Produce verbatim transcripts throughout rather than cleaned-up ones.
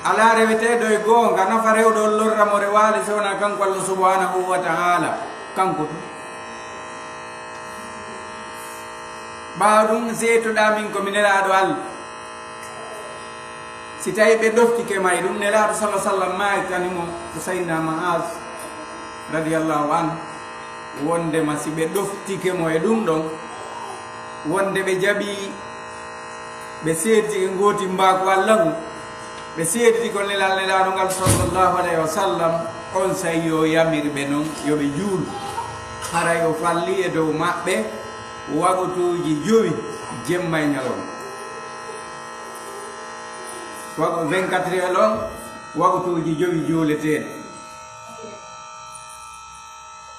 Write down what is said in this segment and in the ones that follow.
Alaa reweteeɗo e goonga nafa rewɗo on lorra mo rewaali so wonaa kanko Allah subhanahu wa ta'ala. Kanko tun. Ɓaawo ɗum, seetoɗaa min ko mi nelaaɗo Allah. Si tawii ɓe ɗoftike ma e ɗum, nelaaɗo sallallahu alaihi wasallam maaytani mo ko Sayyidina Mu'az radiyallahu anhu, wondema si ɓe ɗoftike mo e ɗum ɗon, wonde ɓe jaɓi, ɓe seediti e ngooti mbaaku Allah ngu, ɓe seediti ko nelal nelaaɗo ngal sallallahu alaihi wasallam, on saa'i yo yamir ɓe non yo ɓe juulu. Haray o falli e dow maɓɓe waqtuuji jowi jemma e ñalawma. Waqtu vingt-quatre heures on, waqtuuji jowi juuleteeɗi.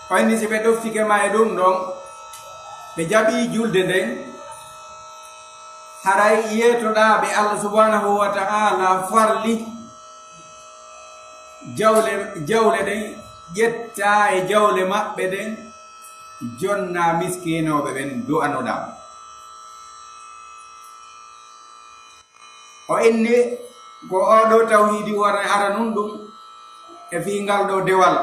O inni si ɓe ɗoftike ma e ɗum ɗon, ɓe jaɓi julde nden, haray yeetoɗaa ɓe Allah subhanahu wa ta'ala farli jawle, jawle ɗen, ƴettaa e jawle maɓɓe ɗen, jonnaa miskinooɓe ɓen, du'anoɗaa. O inni ko oo ɗoo tawhiidi wona aranun ɗum e fii ngal ɗoo dewal.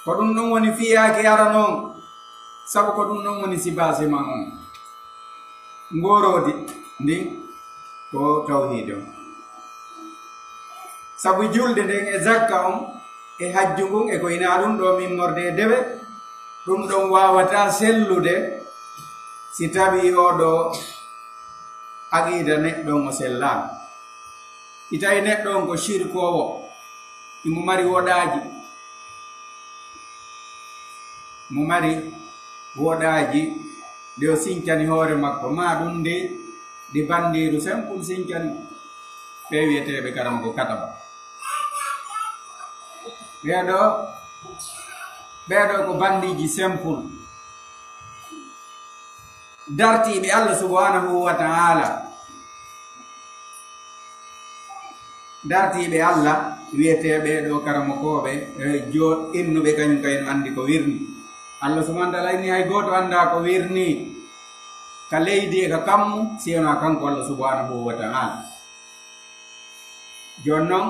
Ko ɗum ɗon woni fiyaake aranun, sabu ko ɗum ɗon woni sibaase man on. Ngooroodi ndin ko tawhiidi on. Sabu julde nden e zakka on e hajju ngun e ko hinaa ɗum ɗoo immorde e dewe, ɗum ɗon waawataa sellude si tawii oo ɗoo aqiida neɗɗo on o sellaama. Si tawii neɗɗo on ko sirkoowo, himo mari woɗaaji, mo mari woɗaaji ɗi o sincani hoore makko, maa ɗum ndi, ɗi banndiiru simple sincani, ɓe wi'eteeɓe karamoko kataba. Ɓee ɗoo, ɓee ɗoo ko banndiiji simple. Dartiiɓe Allah subhanahu wa ta'ala. Dartiiɓe Allah, wi'eteeɓe ɗoo karamokooɓe, e jo-, innuɓe kañum kay no anndi ko wirni. Allah subhanahu wa ta'ala inni hay gooto anndaa ko wirni ka leydi e ka kammu, si wonaa kanko Allah subhanahu wa ta'ala. Jooni non,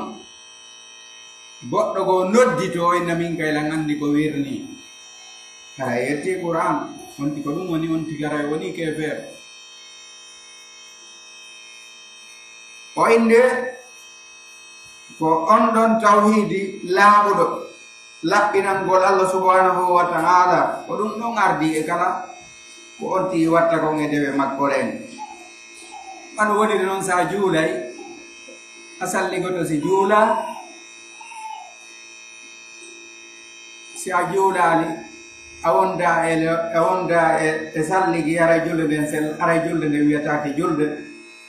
goɗɗo goo nodditoo, inna min kay lan anndi ko wirni. Hara yetti Qur'an, on ti ko ɗum woni, on ti garay woni keefeer. O innde ko on ɗon tawhiidi laaɓuɗo, laɓɓinangol Allah subhanahu wa ta'ala, ko ɗum ɗon ardi e kala ko on ti watta kon e dewe makko ɗen. An woniri non sa juulay, a salligoto si juula, si a juulaali, a wonda e le-, a wonda e, e salligi, haray julde nden sel-, haray julde nden wiyataake julde.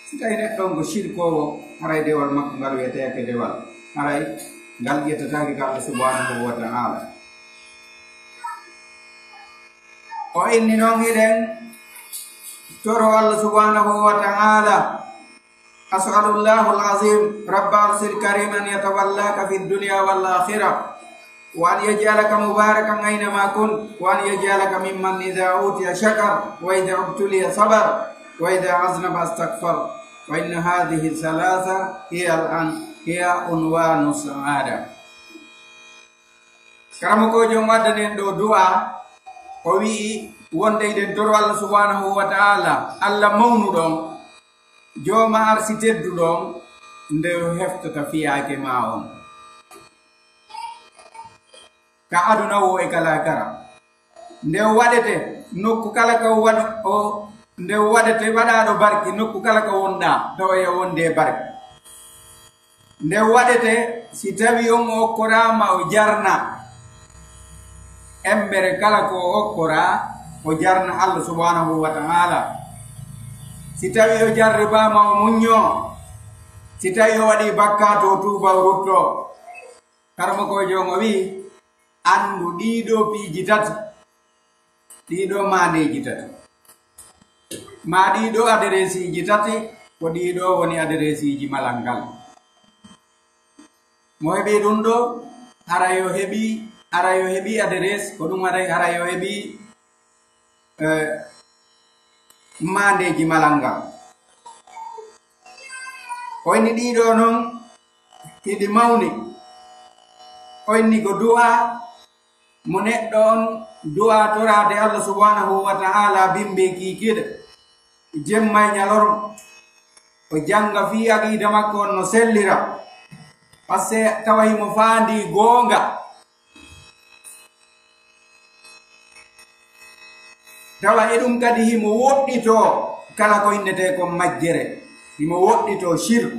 Si tawi neɗɗo on ko sirkoowo, haray dewal makko ngal wiyeteeke dewal. Haray ngal ƴettataake ka Allah subhanahu wa ta'ala. O inni non hiɗen toro Allah subhanahu wa ta'ala. أسأل الله العظيم رب العرش الكريم أن يتولاك في الدنيا والآخرة، وأن يجعلك مباركا أينما كنت، وأن يجعلك ممن إذا أوتي شكر، وإذا ابتلي صبر، وإذا أذنب استغفر، فإن هذه الثلاثة هي الأن-، هي عنوان السعادة. Karamokoojo on waddani en ɗoo du'a, o wi'i wonde hiɗen toro Allah subhanahu wa ta'ala, Allah mawnuɗo on, jooma arsi tedduɗo on, nde o heftata fiyaake maa on ka aduna woo e ka laakara. Nde o waɗete nokku kala ka o waɗ-, o, nde o waɗete waɗaaɗo barki nokku kala ka wonɗaa, tawa e wonde e barki. Nde waɗete, si tawi on okkoraama, o jarna. Embere kala ko o okkoraa, o jarna Allah subhanahu wa ta'ala. Si tawi o jarribaama, o muññoo. Si tawi o waɗii bakkaatu, o tuuba, o ruttoo. Karamokoojo on o wi'i, anndu ɗii ɗoo piiji tati. Ɗii ɗoo maandeeji tati. Maa ɗii ɗoo adereesiiji tati, ko ɗii ɗoo woni adereesiiji malal ngal. Mo heɓii ɗum ɗoo, haray o heɓii, haray o heɓii aderees, ko ɗum waɗay haray o heɓii, eh, maandeeji malal ngal. O inni ɗiɗo noon, hiɗi mawni. O inni ko du'a mo neɗɗo on du'a toraade Allah subhanahu wa ta'ala bimbi kiikiiɗe, jemma e ñalorma. O jannga fii aqiida makko on no sellira. Parce que tawa himo faandi goonga. Tawa e ɗum kadi himo woɗɗitoo kala ko innetee kon majjere. Himo woɗɗitoo shirku.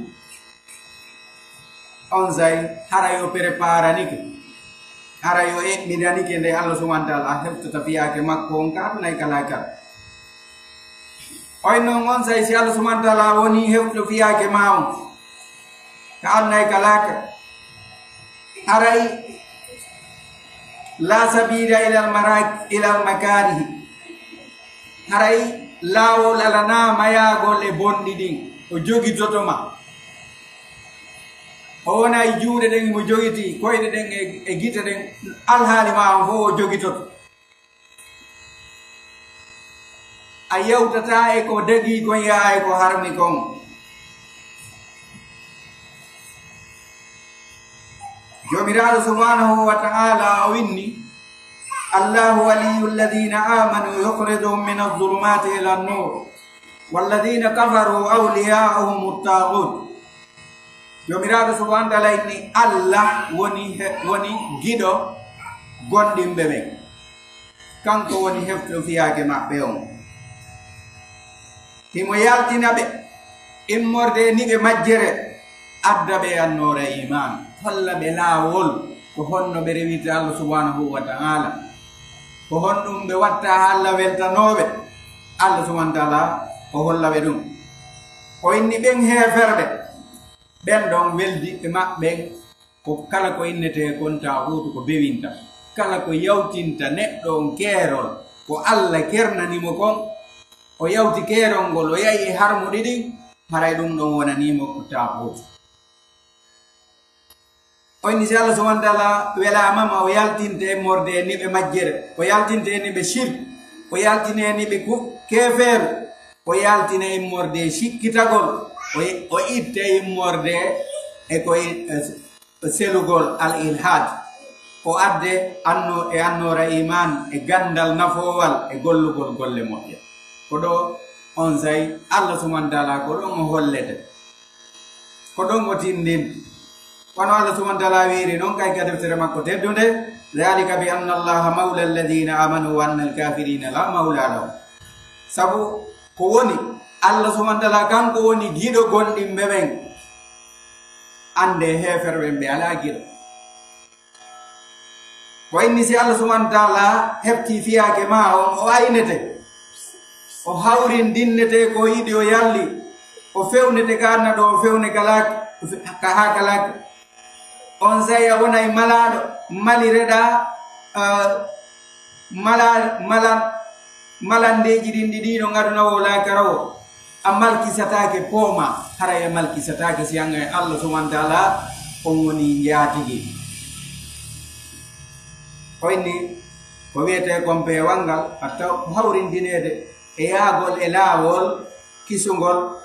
Onsay, hara yo preparanike, hara yo eɓɓinanike nde Allah subhanahu wa ta'ala heftata fiyaake makko on ka aduna e ka laakara. Oy non, onsay si Allah subhanahu wa ta'ala woni heftuɗo fiyaake ma on ka aduna e ka laakara, haray la sabila ilal mara-, ilal makarihi. Haray laawol alanaa mayaagol e bonɗi ɗin, o jogitoto ma. O wona e juuɗe ɗen, mo jogiti koyɗe ɗen e, e gite ɗen, alhaali ma on fof o jogitoto. A yewtataa e ko dagii kon, yaa e ko harmi kon. Joomiraaɗo subhanahu wa ta'ala o inni, "Allahu waliyyu alladhina amanu yukhrijuhum min adh-dhulumati ila an-nur, walladhina kafaru awliya'uhum at-taghut." Joomiraaɗo subhanahu wa ta'ala inni, Allah woni he-, woni giɗo gondimɓe ɓen. Kanko woni hefto fiyaake maɓɓe on. Himo yaltina ɓe immorde e niɓe majjere, adda ɓe annoora iman, holla ɓe laawol ko honno ɓe rewirta Allah subhanahu wa ta'ala, ko honɗum ɓe watta ha Allah weltanooɓe. Allah subhanahu wa ta'ala o holla ɓe ɗum. O inni ɓen heeferɓe, ɓen ɗon weldi e maɓɓe ko kala ko innetee kon taaxuutu ko bewinta, kala ko yawtinta neɗɗo on keerol, ko Alla kernani mo kon, o yawti keerol ngol, o yahi e harmuɗi ɗin, haray ɗum ɗon wonanii mo ko taaxuutu. O inni, si Alla subhaanahu wa ta'aala welaama ma, o yaltinte immorde e niɓe majjere, o yaltinte e niɓe shirk, o yaltine e niɓe ku-, keefeeru, o yaltine immorde e sikkitagol, o, o itte immorde e ko i-, e selugol al-ilhaad, o adde anno-, e annoora iimaan, e ganndal nafoowal, e gollugol golle moƴƴe. Ko ɗo onsay Alla subhaanahu wa ta'aala ko ɗon o hollete. Ko ɗon o tinndin. Wano Alla subhaanahu wa ta'aala wiiri non kay ka deftere makko teddunde, "Dhalika bi anna Allaha mawla alladhina amanu wa anna al-kafirina la mawla lahum." Sabu ko woni, Alla subhaanahu wa ta'aala kanko woni giɗo gomɗinɓe ɓen. Annde heeferɓe ɓen ɓe alaa giɗo. Ko inni si Alla subhaanahu wa ta'aala hefti fiyaake ma on, o aynete. O hawrindinnete ko yiɗi o yalli. O fewnete ka aduna ɗo, o fewne ka laak-, ka haa ka laakara. Onsay a wonay malaaɗo, malireɗaa, ah, mala-, mala-, malandeeji ɗin ɗiɗi ɗon aduna o laakara o. A malkisataake pooma, haray a malkisataake si an e Alla subhaanahu wa ta'aala on woni njaatigi. Ko inni ko wiyetee kon peewal ngal, hatta ko hawrindineede e yaagol e laawol kisungol.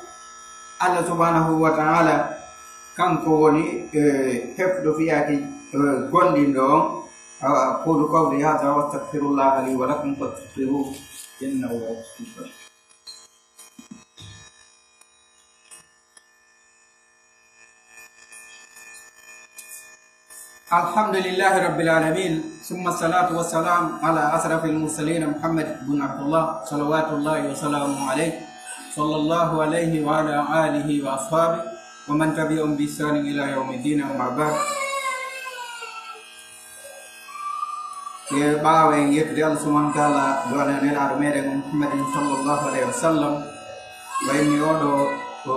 Alla subhaanahu wa ta'aala kanko woni, eh, hefɗo fiyaaki, eh, gomɗinɗo on. أقول قولي هذا وأستغفر الله لي ولكم فاستغفروه إنه هو الغفور الرحيم. الحمد لله رب العالمين، ثم الصلاة والسلام على أشرف المرسلين محمد بن عبد الله، صلوات الله وسلامه عليه، صلى الله عليه وعلى آله وأصحابه ومن تبعهم بإحسان إلى يوم الدين، أما بعد. E ɓaawo en yettude Allah subhaanahu wa ta'aala, du'aade nelaaɗo meɗen on Muhammadin sallallahu alayhi wa sallam, wayni oɗo ko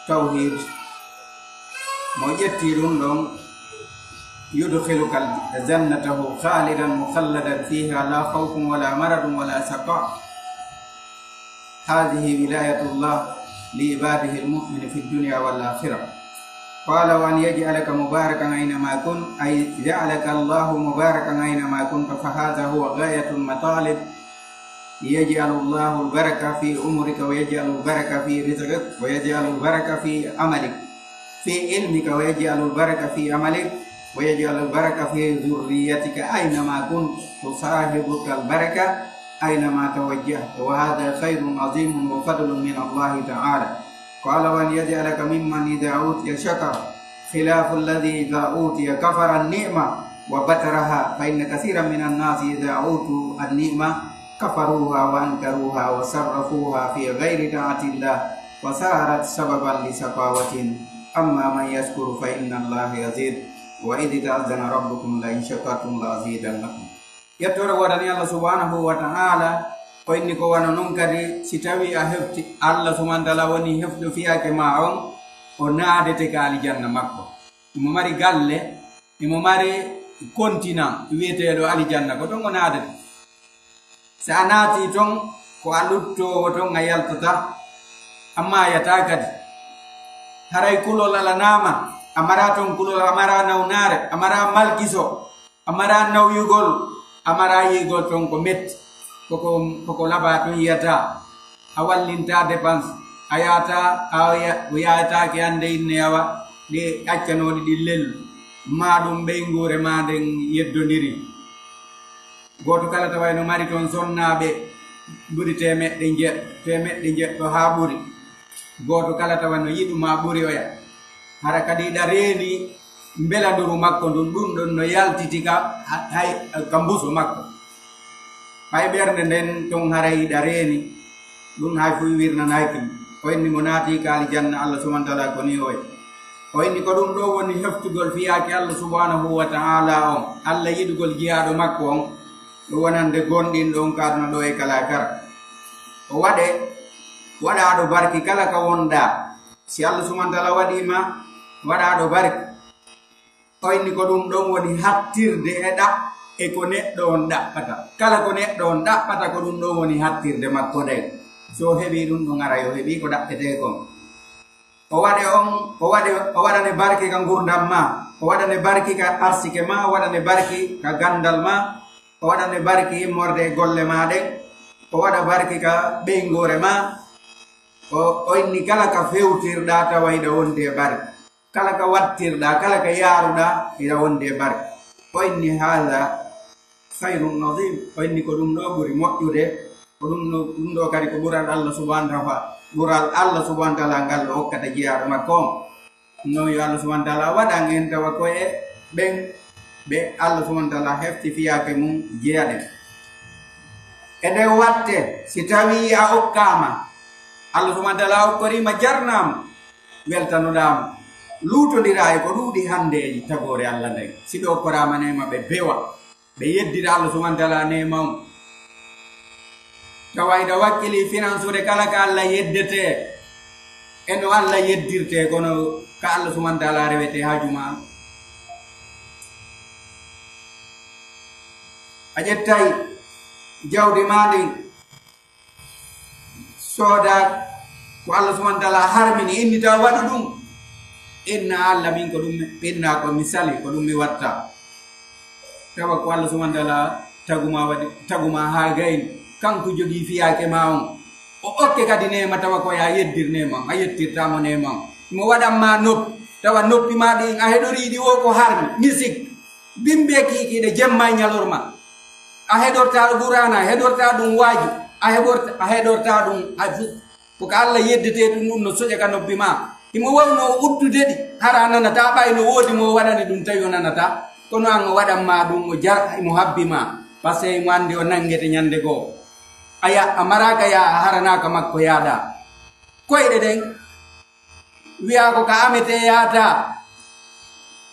tawhiid, mo ƴetti ɗum ɗon, "يدخلك الجنة خالدا مخلدا فيها لا خوف ولا مرض ولا شقاء." هذه ولاية الله لعباده المؤمن في الدنيا والآخرة. قال: "وأن يجعلك مباركا أينما كنت"، أي جعلك الله مباركا أينما كنت، فهذا هو غاية المطالب. يجعل الله البركة في عمرك، ويجعل البركة في رزقك، ويجعل البركة في عملك. في علمك ويجعل البركة في عملك ويجعل البركة في ذريتك أينما كنت، تصاحبك البركة أينما توجهت، وهذا خير عظيم وفضل من الله تعالى. قال: وأن يجعلك ممن إذا أوتي شكر، خلاف الذي إذا أوتي كفر النعمة وبطرها، فإن كثيرا من الناس إذا أوتوا النعمة كفروها وأنكروها وصرفوها في غير طاعة الله، فصارت سببا لشقاوة. أما من يشكر فإن الله يزيد، وإذ تأذن ربكم لئن شكرتم لأزيدنكم. Yettoore woodani Allah subhanahu wa ta'ala, o inni ko wano non kadi, si tawi a hefti, Allah subhanahu wa ta'ala woni heftuɗo fiyaake ma on, o naadete ka aljanna makko. Imo mari galle, imo mari continent wiyeteeɗo aljanna, ko ton o naadete. Si a naati ton, ko a luttoowo ton, a yaltata, a maayata kadi. Haray kulol alanaama, a mara ton kulol, a mara nawnaare, a mara malkiso, a mara nawyugol, a mara yi'ugol ton ko metti. Koko, koko labaa ton yiyata, a wallinta dépense, a yahata, a ya-, yahataake hannde inne awa, ɗi accanooɗi ɗi lellu, maa ɗum ɓeynguure maa nden yeddondiri. Gooto kala tawa eno mari ton sonnaaɓe ɓuri teemeɗɗe njeɗ-, teemeɗɗe njeɗɗo haa ɓuri. Gooto kala tawa no yiɗu ma ɓuri oya. Hara kadi iɗa reeni mbelanduru makko ndun, ɗun ɗon no yaltiti ka, ha-, hay, ka mbuso makko. Hay ɓernde nden ton haray iɗa reeni, ɗun hay fuu wirnanaaki mo. O inni mo naati ka aljanna, Allah subhanahu wa ta'ala ko ni o waɗi. O inni ko ɗun ɗoo woni heftugol fiyaake Allah subhanahu wa ta'ala on. Allah yiɗugol jiyaaɗo makko on, ɗo wonande gonɗinɗo on ka aduna ɗoo e ka laakara. O waɗe, waɗa aɗo barki kala ka wonɗaa. Si Allah subhanahu wa ta'ala waɗi ma, waɗa aɗo barki. O inni ko ɗun ɗon woni hattirde e ɗa-, e ko neɗɗo on ɗaɓɓata. Kala ko neɗɗo on ɗaɓɓata, ko ɗun ɗon woni hattirde makko nden. So o heɓii ɗun ɗon, haray o heɓii ko ɗaɓɓetee kon. O waɗe on, o waɗe, o waɗane barke ka ngurndan maa, o waɗane barke ka arsike maa, o waɗane barke ka ganndal maa, o waɗane barke immorde e golle maa ɗen, o waɗa barke ka ɓeyngoore maa. O, o inni kala ka fewtirɗaa tawa hiɗa wondi e barke. Kala ka wattirɗaa, kala ka yaaruɗaa, hiɗa wondi e barke. O inni, "Haadha khayrun azim." O inni, "Ko ɗun ɗoo ɓuri moƴƴude." Ko ɗun ɗoo, ɗun ɗoo kadi ko ɓural Allah subhanahu wa, ɓural Allah subhanahu wa ta'ala ngal o okkata jiyaaɗo makko on. Non yo Allah subhanahu wa ta'ala waɗan en tawa ko e ɓen ɓe Allah subhanahu wa ta'ala hefti fiyaake mun jeyaɗen. E nden watte, si tawii a okkaama, Allah subhanahu wa ta'ala okkorii ma, jarnaa ma, weltanoɗaa mo. Luutondiraa e ko ɗuuɗi hanndeeji tagoore Allah nden. Si ɓe okkoraama neema, ɓe bewa, ɓe yeddira Allah subhanahu wa ta'ala neema on. Tawa hiɗa wakkili finansude kala ka Allah yeddetee, e no Allah yeddirtee, kono ka Allah subhanahu wa ta'ala rewetee haaju maa. A ƴettay jawdi maa ndin, sooda ko Allah subhanahu wa ta'ala harmini, inni tawa waɗu ɗun. Inna Allah min ko ɗun mi, inna ko mi sali, ko ɗun mi watta. Tawa ko Allah subhanahu wa ta'ala taguma waɗi, taguma haa gayni. Kanko jogii fiyaake maa on. O okke kadi neema tawa ko yo a yeddir neema on, a yettirtaa mo neema on. Mo waɗan maa noppi, tawa noppi maa ɗin a heɗorii ɗi wo ko harmi, misik. Bimbe kiikiiɗe jemma e ñalorma. A heɗortaa Qur'aana, a heɗortaa ɗun waaju, a heɓorta-, a heɗortaa ɗun a fu-, ko ka Allah yeddetee ɗun, ɗun no soƴa ka noppi maa. Himo wawnoo uddude ɗi, hara a nanataa, ɓay no woodi mo o waɗani ɗun tawi o nanataa. Kono an o waɗan maa ɗun, o jar-, himo habbi maa. Parce que himo anndi o nanngete ñannde goo. A ya-, a maraaka ya, a haranaaka makko yaaɗaa. Koyɗe ɗen, wiyaa ko ka ametee yaataa.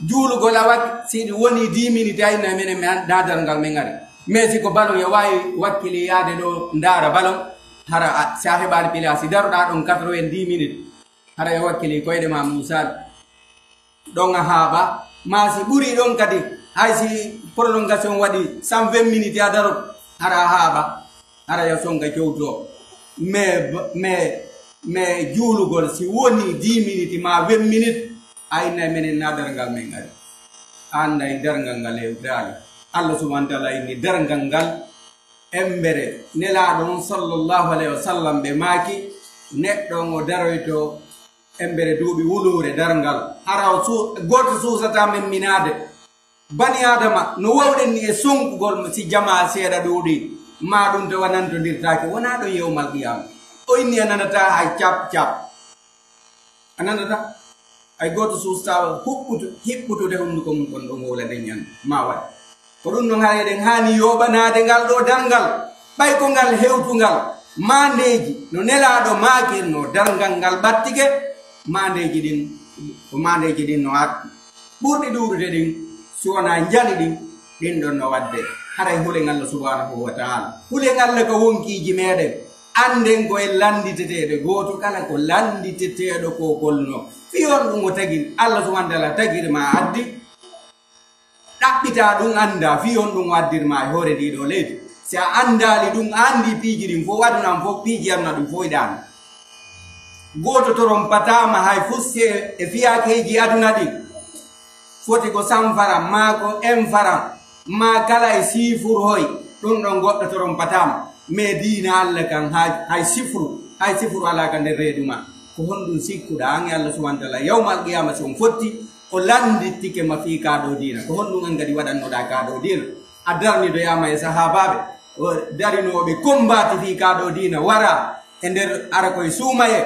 Juulugol a wak-, si ɗi wonii dix minutes, a inna menen mi an-, naadarngal men ari. Mais si ko ballon, yo waawi wakkili yaade ɗoo ndaara ballon, hara a, si a heɓaali pilaasi, daroɗaa ɗon quatre-vingt-dix minutes, hara yo wakkili koyɗe maa muusaali. Ɗon a haaɓa, maa si ɓurii ɗon kadi, hay si prolongation waɗi cent vingt minutes a darot, hara a haaɓa, hara yo sonka cowtoo. Mais, mais, mais juulugol si wonii dix minutes maa vingt minutes, a innay menen naa darngal men ari. A annday darngal ngal hewtaali. Allah subhanahu wa ta'ala inni darngal ngal, embere Nelaaɗo on sallallahu alayhi wa sallam ɓe maaki, neɗɗo on o daroyto embere duuɓi wuluure darngal. Hara o su-, gooto suusataa memminaade. Bani Aadama, no waawɗen ni e sonkugol mo si jamaa seeɗa ɗuuɗi, maa ɗum tawa nantondirtaake, wonaa ɗon yawmal qiyaama. O inni a nanataa hay cap cap. A nanataa? Hay gooto suusataa huɓɓutu-, hiɓɓutude hunnduko mum kon ɗon wowla nden ñande. Maa waɗ. Ko ɗum non haray eɗen haani yooɓanaade ngal ɗoo darngal. Ɓay ko ngal hewtungal, maandeeji no Nelaaɗo maakirnoo darngal ngal ɓattike, maandeeji ɗin, ko maandeeji ɗin no ar-, ɓurɗi ɗuuɗude ɗin, si wonaa njani ɗin, ɗin ɗon no waɗde. Haray hulen Allah subhanahu wa ta'ala. Hulen Allah ka wonkiiji meɗen. Annden ko en lannditeteeɓe, gooto kala ko lannditeteeɗo ko golno. Fii on ɗum o tagiri, Allah subhanahu wa ta'ala tagiri ma addi. Ɗaɓɓitaa ɗum anndaa, fii on ɗum o addirma e hoore ndii ɗoo leydi. Si a anndaali ɗum, a anndii piiji ɗin fof, aduna on fof, piiji aduna ɗin fof iɗaani. Gooto toron pataama hay fus e, e fiyaakeeji aduna ɗin. Foti ko sanfaran, maa ko enfaran, maa kala e siifur hoy, ɗum ɗon goɗɗo toron pataama. Mais diina Allah kan hay, hay sifru, hay sifru alaa ka nder reedu ma. Ko honɗum sikkuɗaa an e Allah subhanahu wa ta'ala? Yawmal qiyaama si on fotti, o lanndittike ma fii kaa ɗoo diina. Ko honɗum an kadi waɗannoɗaa kaa ɗoo diina? A darnidoyaama e sahaabaaɓe, o darinooɓe kombaati fii kaa ɗoo diina, wara e nder ara koye suumaye.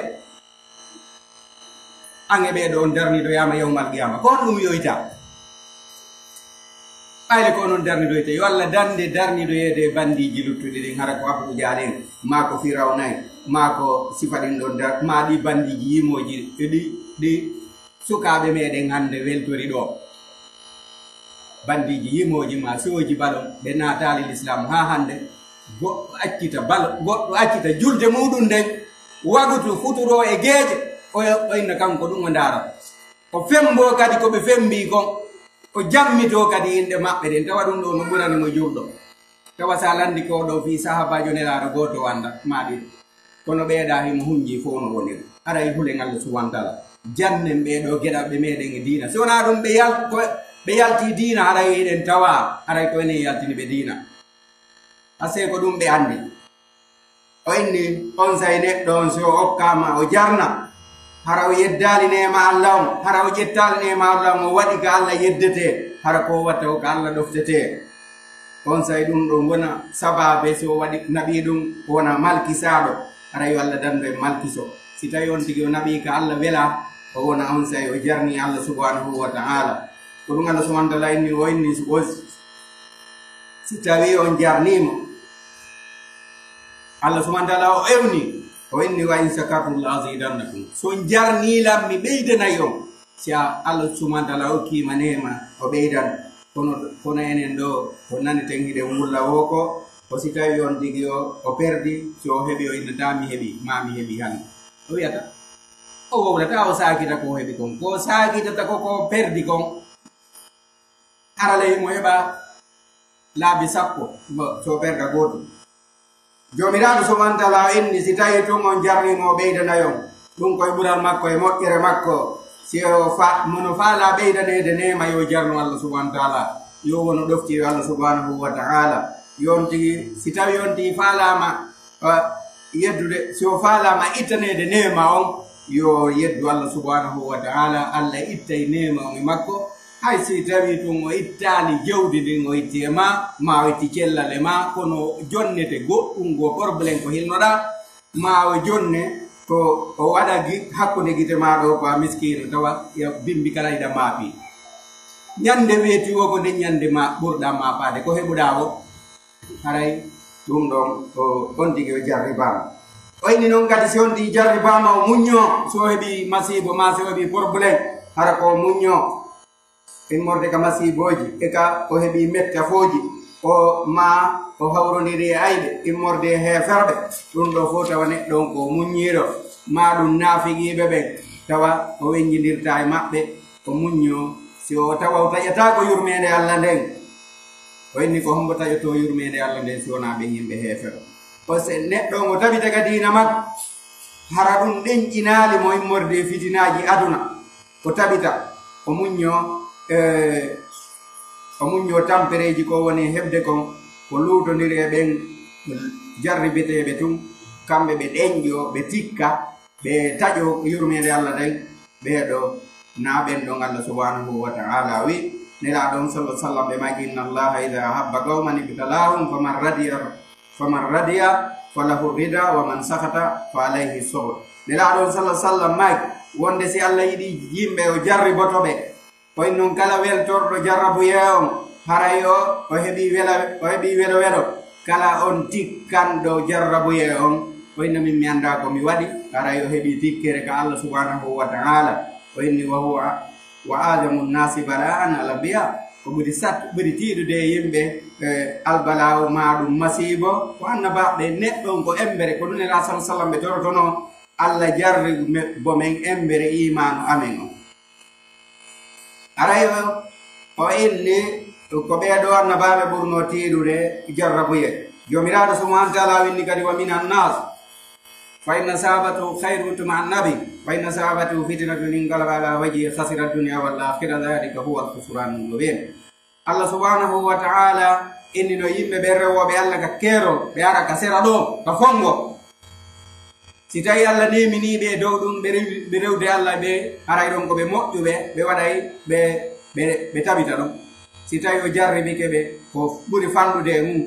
An e ɓee ɗoo on darnidoyaama yawmal qiyaama. Ko honɗum yoyta? Ɓayde ko onon darnidoyte, yo Allah dande darnidoyeede e bandiiji luttuɗi ɗin, hara ko Abu Jahl en, maa ko Firawna en, maa ko sifa ɗin ɗon dar-, maa ɗi bandiiji yimooji, e ɗi, ɗi sukaaɓe meɗen hannde weltori ɗoo. Bandiiji yimooji maa sooji balon, ɓe naataali Lislaam haa hannde, goɗɗo accita balo, goɗɗo accita julde muuɗum nden, wagutu futuro e geeƴe, o, o inna kanko ɗum o ndaarata. O femboo kadi ko ɓe fembii kon, o jammitoo kadi inɗe maɓɓe ɗen, tawa ɗum ɗoo no ɓurani mo julɗo. Tawa si a lanndike oo ɗoo fii sahaabaajo Nelaaɗo gooto o annda, maa ɗiɗo. Kono ɓee ɗaa himo hunjii fof no woniri. Haray hulen Allah subhanahu wa ta'ala. Jannen ɓee ɗoo geɗalɓe meɗen e diina. Si wonaa ɗum ɓe yal-, ko ɓe yaltii diina, haray hiɗen tawa, haray ko enen yaltini ɓe diina. Asee ko ɗum ɓe anndi. O inni, onsay neɗɗo on si o okkaama, o jarna, hara o yeddaali neema Allah on, hara o ƴettaali neema Allah on, o waɗi ka Allah yeddetee, hara ko o watta ko ka Allah ɗoftetee. Onsay ɗum ɗon wona sabaabe si o waɗi, naɓii ɗum, o wona malkisaaɗo, hara yo Allah dandu en malkiso. Si tawi on tigi o naɓii ka Allah welaa, o wona onsay o jarni Allah subhanahu wa ta'ala. Ko ɗum Allah subhanahu wa ta'ala inni, o inni, o, si tawi on jarniimo, Allah subhanahu wa ta'ala o ewni, o inni, "Wa in shakartum la azidannakum." So on jarnii lan, mi ɓeydanay on. Si a, Allah subhanahu wa ta'ala okkiima neema, o ɓeydan. Kono, kono enen ɗoo, ko naneten hiɗen wulla woo ko, ko si tawi on tigi o, o perdi, si o heɓi, o innata, "Mi heɓi, maa mi heɓi hannde." O wiyata. O wowlata, o saakita ko o heɓi kon. Ko o saakitata ko, ko o perdi kon. Hara ley mo heɓa laabi sappo, mo, so perda gootum. Joomiraaɗo subhaanahu wa ta'aala o inni, si tawii tun on jarnii mo, o ɓeydanay on. Ɗum ko e ɓural makko, e moƴƴere makko. Si o fa-, mo no faalaa ɓeydaneede neema, yo jarnu Allah subhaanahu wa ta'aala. Yo wonu ɗoftiiɗo Allah subhaanahu wa ta'aala. Yo on tigi, si tawii on tigi faalaama, ah, yeddude, si o faalaama ittaneede neema on, yo yeddu Allah subhaanahu wa ta'aala. Allah ittay neema on e makko. Hay si tawii tun o ittaali jawdi ndin, o itti e maa, maa o itti cellal e maa, kono o jonnete goɗɗum, go problème ko hinnoɗaa, maa o jonne ko o waɗa gi-, hakkunde gite maa ɗoo, ko a miskiino, tawa ya bimbi kala ina maapi. Ñande weeti woo ko nden ñande ma ɓurɗaa maapaade, ko heɓuɗaa woo. Haray ɗum ɗon, o, on tigi o jarribaama. O inni non kadi, si on tigi jarribaama, o muññoo, so o heɓii masiibo maa so o heɓii problème, hara ko o muññoo. Immorde ka masiibooji, e ka o heɓii mettafooji, o maa o hawrondiri e ayɓe, immorde e heeferɓe. Ɗum ɗoo fof tawa neɗɗo on ko o muññiiɗo, maa ɗum naafiqiiɓe ɓen, tawa o weññindirtaa e maɓɓe. O muññoo, si o tawa o taƴataako yurmeende Alla nden. O inni, ko hombo taƴotoo yurmeende Alla nden si wonaa ɓen yimɓe heeferɓe? Ko se neɗɗo on o tabita ka diina makko, hara ɗum ɗenƴinaali mo immorde e fitinaaji aduna. O tabita, o muññoo, e, o muññoo tampereeji ko woni heɓde kon, ko luutondiri e ɓen jarribeteeɓe tun, kamɓe ɓe ɗenƴoo, ɓe tikka. ɓe taƴo yurmeende Allah nden, ɓee ɗoo na ɓen ɗon Allah subhanahu wa ta'ala wi. Nelaaɗo on sallallahu alaihi wasallam ɓe maaki, "Inna Allaha idha ahabba qauman ibtalahum, faman radiya, faman radiya falahu rida, wa man sakhata fa alayhi sukhut." Nelaaɗo on sallallahu alaihi wasallam maaki, wonde si Allah yiɗi yimɓe, o jarriboto ɓe. O innon kala weltorɗo jarrabuyee on, haray o, o heɓi wela, o heɓi welo welo. Kala on tikkanɗo jarrabuyee on, o inno min mi anndaa ko mi waɗi, haray o heɓi tikkere ka Allah subhanahu wa ta'ala. O inni, "Wa huwa, wa adamu nnasi bala'an al anbiya." Ko ɓuri sat-, ɓuri tiiɗude e yimɓe, eh, albalaawo maa ɗum masiibo, ko annabaaɓe. Neɗɗo on ko embere, ko ɗum Nelaaɗo sallallahu alaihi wasallam ɓe torotono Allah jarribo men embere iimaanu amen on. Aray o, o inni ko ɓee ɗoo annabaaɓe ɓurnoo tiiɗude jarrabuyee. Joomiraaɗo subhanahu wa ta'ala winni kadi, "Wa minan nas, fa inna sahabatu khairun tuma annabi, fa inna sahabatu fitnatun inqalaba ala wajhi khasira dunya wal akhirah, dhalika huwa al khusranul mubin." Allah subhanahu wa ta'ala inni no yimɓe ɓe rewooɓe Allah ka keerol, ɓe ara ka sera ɗoo, ka fongo. Si tawi Allah neeminii ɓe e dow ɗum, ɓe rewi, ɓe rewde Allah, ɓe haray ɗon ko ɓe moƴƴuɓe, ɓe waɗay, ɓe, ɓe, ɓe tabita ɗum. Si tawi o jarribike ɓe ko ɓuri fanɗude e mum,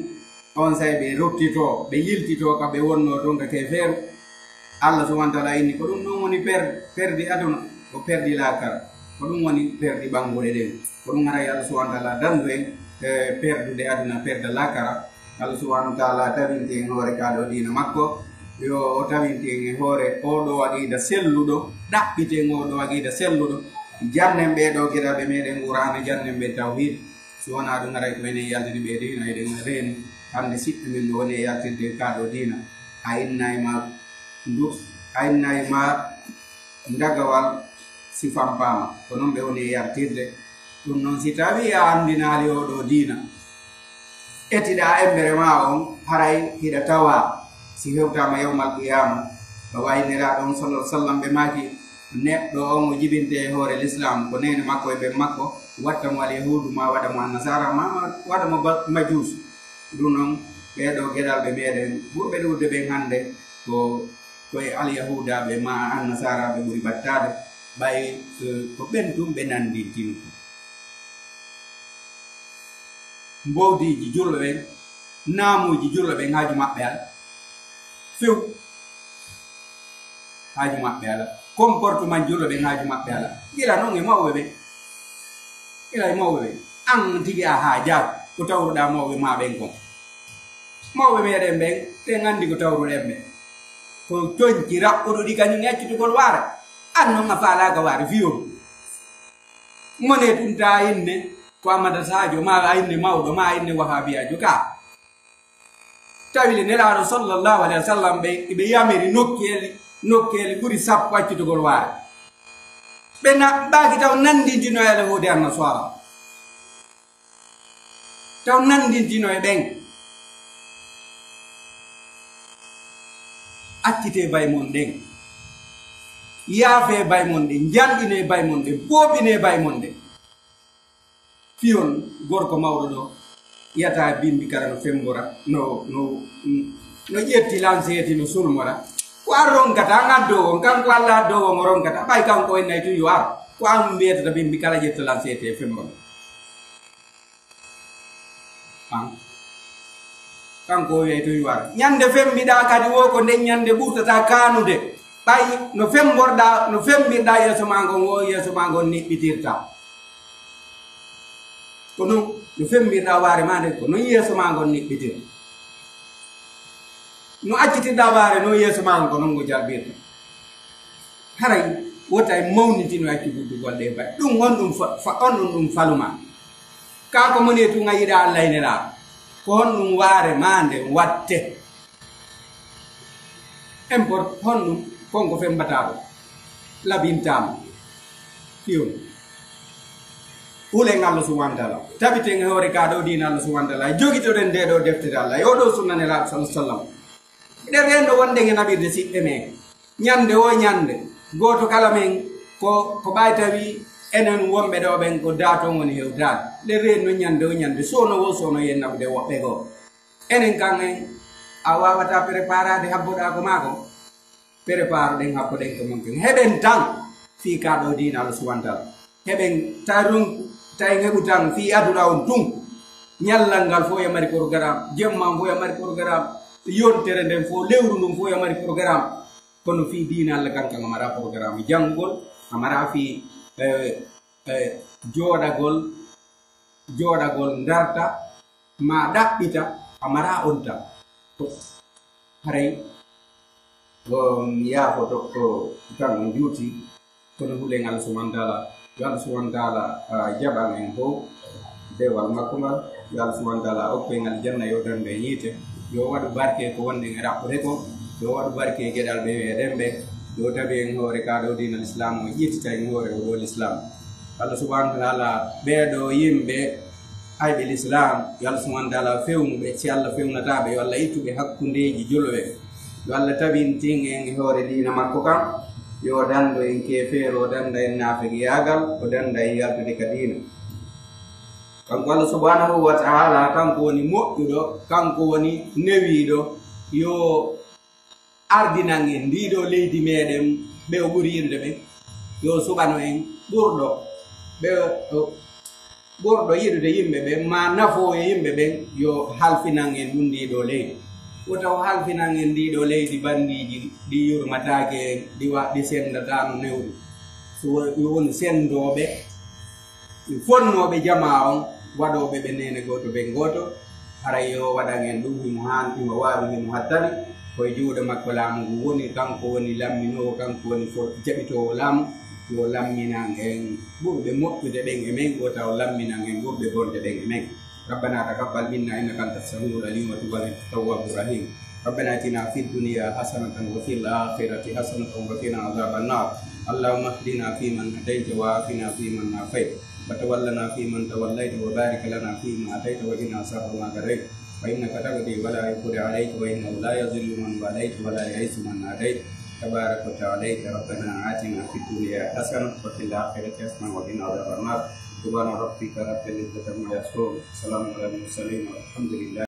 on say ɓe rottitoo, ɓe yiltitoo ka ɓe wonnoo ɗon ka keefeeru. Allah subhanahu wa ta'ala inni ko ɗum ɗon woni per-, perdi aduna, ko perdi laakara. Ko ɗum woni perdi ɓannguɗe ɗen. Ko ɗum haray Allah subhanahu wa ta'ala dandu en, eh, perdude aduna, perda laakara. Allah subhanahu wa ta'ala tawinti en hoore kaa ɗoo diina makko. Yo o tawinti en e hoore oo ɗoo aqiida selluɗo, ɗaɓɓiten oo ɗoo aqiida selluɗo. Jannen ɓee ɗoo geɗalɓe meɗen Qur'aana, jannen ɓe tawhiid. Si wonaa ɗum, haray ko enen yaltini ɓe diina, eɗen reeni. Hannde siɗɗo men no woni e yaltirde kaa ɗoo diina. A innay ma ndu, a innay ma ndagawal si fampaama. Ko non ɓe woni e yaltirde. Ɗum noon, si tawii a anndinaali oo ɗoo diina, etiɗaa embere maa on, haray hiɗa tawaa si hewtaama yawmal qiyaama. Ko wayi Nelaaɗo on sallallahu alaihi wasallam ɓe maaki, neɗɗo on o jibinte e hoore Lislaam, ko neene makko e ben makko, watta mo Alyahuudu, maa waɗa mo Annasaara, maa waɗa mo ba-, Majuus. Ɗum noon, ɓee ɗoo geɗalɓe meɗen, ɓurɓe ɗuuɗude ɓen hannde, ko, ko e Alyahuudaaɓe maa Annasaaraaɓe ɓuri battaade, ɓay, eh, ko ɓen tun ɓe nanndintini ko. Mbowdiiji julɓe ɓen, naamuuji julɓe ɓen, haaju maɓɓe alaa. Few. Haaju maɓɓe alaa. Comportement julɓe ɓen, haaju maɓɓe alaa. Gila non e mawɓe ɓen. Gila e mawɓe ɓen. An tigi a haajaaka ko tawruɗaa mawɓe maa ɓen kon. Mawɓe meɗen ɓen, ɓen anndi ko tawruɗen ɓe. Ko coñci raɓɓuɗo ɗi kañum e accitugol waare. An non a faalaaka waare fiyo. Mone tun ta inne ko Amada Sadio, maa a inne mawɗo, maa a inne wahabiyaajo ka. Tawi le Nelaaɗo sallallahu alaihi wasallam ɓe, ɓe yamiri nokkeeli, nokkeeli ɓuri sappo accitugol waare. Ɓe na-, ɓaaki taw nanndintino e Yahuudi Annasaara. Taw nanndintino e ɓen. Accitee bay mon ɗen. Yaafee bay mon ɗen. Njanɗinee bay mon ɗen. Booɓinee bay mon ɗen. Fiyon gorko mawɗo ɗo, yata bimbi kala no fembora, no, no, no ƴetti lanseti, no sulmora. Ko an ronkata, an addowo on, kanko Alla addowo on o ronkata. Ɓay kanko o innay tun yo ar. Ko an mbiyetata bimbi kala ƴetta lanseti e fembora. An. Kanko o wiyay tun yo ar. Ñande fembiɗa kadi wo ko nden ñande ɓurtata kanude. Ɓay no femborɗa, no fembirɗa yeeso ma ngon, wo yeeso ma ngon niɓɓitirta. Ko non no fembirɗa waare ma nden, ko non yeeso ma ngon niɓɓitir. No accitirɗa waare, non yeeso ma ngon, ko non ngo jalbirta. Haray wota en mawnitino accuguddugol ɗe baɗe. Ɗum honɗum fa-, fa-, honɗum ɗum faluma? Kaa ko moni e tun a yiɗa Allah e Nelaaɗo. Ko honɗum waare ma nden watte? Import honɗum kon ko fembataaɗo labintaama? Fiyon. Hulen Allah subhanahu wa ta'ala. Tabiten e hoore ka ɗo diina Allah subhanahu wa ta'ala. Jogitoɗen nde ɗo deftere Allah. Yo ɗo sunna Nelaaɗo sallallahu alaihi wasallam. Eɗen renndo wonde e naɓirde siɓɓe men. Ñande wo ñande, gooto kala men ko, ko ɓay tawi enen wonɓe ɗo ɓen ko daaton woni hewtaade. Eɗen renndo ñande wo ñande, soono wo soono yen naɓude woɓɓe goo. Enen kan en, a waawata préparaade habboɗaa ko maa ko. Prépare ɗen, happo ɗen ko mon ken. Heɓen tan fii ka ɗo diina Allah subhanahu wa ta'ala. Heɓen tarum, tawi heɓu tan fii aduna on tun. Ñallal ngal fof yo mari programme, jemma on fof yo mari programme, yontere nden fof, lewru ndun fof yo mari programme. Kono fii diina Allah kan, kan a mara programme. Janngugol, a mara fii, eh, eh, jooɗagol, jooɗagol ndarta, ma ɗaɓɓita, a mara on tan. Haray on yaafoto ko tan on juuti, kono hulen Allah subhanahu wa ta'ala. Yo Allah subhanahu wa ta'ala, ah, jaɓan en fof dewal makko ngal. Yo Allah subhanahu wa ta'ala okku en aljanna, yo dandu en yiite. Yo waɗu barke ko wonɗen e raɓɓude ko. Yo waɗu barke e geɗal ɓe weeɗen ɓe. Yo tawi en hoore ka ɗo diinal Islam, o ƴettita en hoore o ɗo l'Islam. Allah subhanahu wa ta'ala, ɓee ɗo yimɓe ayɓe l'Islam, yo Allah subhanahu wa ta'ala fewnu ɓe. Si Allah fewnata ɓe, yo Allah ittu ɓe hakkundeeji jolo ɓe. Yo Allah tabintin en e hoore diina makko kan. Yo dando en keefeero, o danda en naafeqiyaagal, o danda en yaltude ka diina. Kanko Allah subhanahu wa ta'ala, kanko woni moƴƴuɗo, kanko woni newiiɗo. Yo ardinan en ndii ɗoo leydi meeɗen, ɓe o ɓuri yiɗude ɓen. Yo suɓano en ɓurɗo, ɓe o ɓurɗo yiɗude yimɓe ɓen, ma nafoowo e yimɓe ɓen, yo halfinan en ɗum ndii ɗoo leydi. Wota o halfinan en ndii ɗoo leydi banndiiji ɗi yurmataake en, ɗi wa-, ɗi senndataa no newri. So wo-, yo won senndooɓe, fonnooɓe jamaa on, waɗooɓe ɓe neene gooto, ɓen gooto. Haray yo waɗan en ɗum, himo haani, himo waawi, himo hattani. Ko e juuɗe makko laamu ngu woni, kanko woni lamminoowo, kanko woni fo-, jaɓitoowo laamu. Yo lamminan en ɓurɓe moƴƴude ɓen e men, wota o lamminan en ɓurɓe bonde ɓen e men. ربنا تقبل منا إنك أنت السميع العليم وتب علينا إنك أنت التواب الرحيم. ربنا آتنا في الدنيا حسنة وفي الآخرة حسنة وقنا عذاب النار. اللهم اهدنا فيمن هديت وعافنا فيمن عافيت وتولنا فيمن توليت وبارك لنا فيما أعطيت وقنا شر ما قضيت. فإنك تقضي ولا يقضى عليك، وإنه لا يذل من واليت ولا يعز من عاديت. تبارك وتعالى. ربنا آتنا في الدنيا حسنة وفي الآخرة حسنة وقنا عذاب النار. سبحان ربك رب العزة عما يصفون. سلام على المرسلين والحمد لله.